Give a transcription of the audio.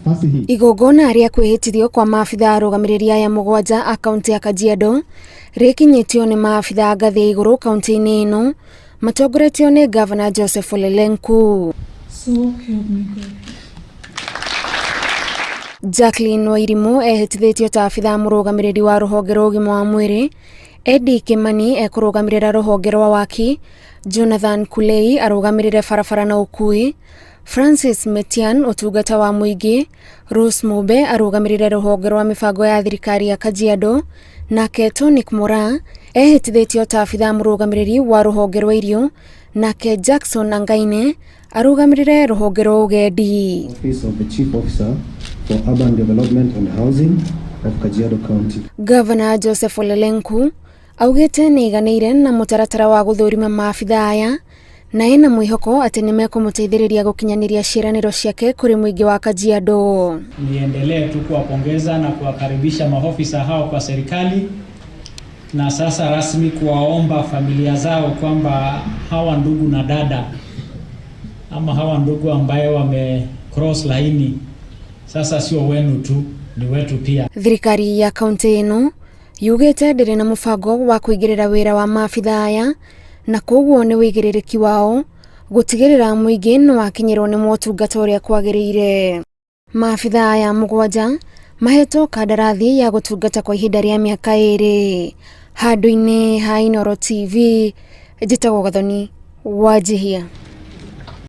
Nafasi hii Igongona rĩa kwĩhĩtithio kwa maabitha arũgamĩrĩri aya mũgwanja a kaunti ya Kajiado rĩkinyĩtio nĩ maabitha a ngathĩ ya igũrũ kaunti-inĩ ĩno matongoretio nĩ Gavana Joseph Ole Lenku. So help me God. Jacqueline Wairimu ehĩtithĩtio ta abitha mũrũgamĩrĩri wa rũhonge rwa ũgima wa mwĩrĩ, Eddie Kimani ekũrũgamĩrĩra rũhonge rwa waki, Jonathan Kulei arũgamĩrĩre barabara na ũkui, Francis Metian ũtungata wa mũingĩ, Rose Mube arũgamĩrĩre rũhonge rwa mĩbango ya thirikari ya Kajiado, nake Tonic Moraa ehĩtithĩtio ta abitha mũrũgamĩrĩri wa rũhonge rwa irio, nake Jackson Angaine arũgamĩrĩre rũhonge rwa ũgendi. Office of the Chief Officer for Urban Development and Housing of Kajiado County. Gavana Joseph Ole Lenku augĩte nĩ aiganĩire na mũtaratara wa gũthũrima maabitha aya na ena mwĩhoko atĩ nĩ mekũmũteithĩrĩria gũkinyanĩria ciĩranĩro ciake kũrĩ mũingĩ wa Kajiado. Niendelee tu kuwapongeza na kuwakaribisha maofisa hao kwa serikali na sasa rasmi kuwaomba familia zao kwamba hawa ndugu na dada ama hawa ndugu ambaye wame cross laini sasa sio wenu tu, ni wetu pia. Thirikari ya kaunti ĩno yugĩte ndĩrĩ na mũbango wa kũingĩrĩra wĩra wa maabitha aya na koguo nĩ wĩigĩrĩrĩki wao gũtigĩrĩra mũingĩ nĩ wakinyĩrwo nĩ motungata ũrĩa kwagĩrĩire. Maabitha aya mũgwanja mahetwo kandarathi ya gũtungata kwa ihinda rĩa mĩaka ĩrĩ. Handũ-inĩ ha Inooro TV, njĩtagwo Gathoni Wanjihia.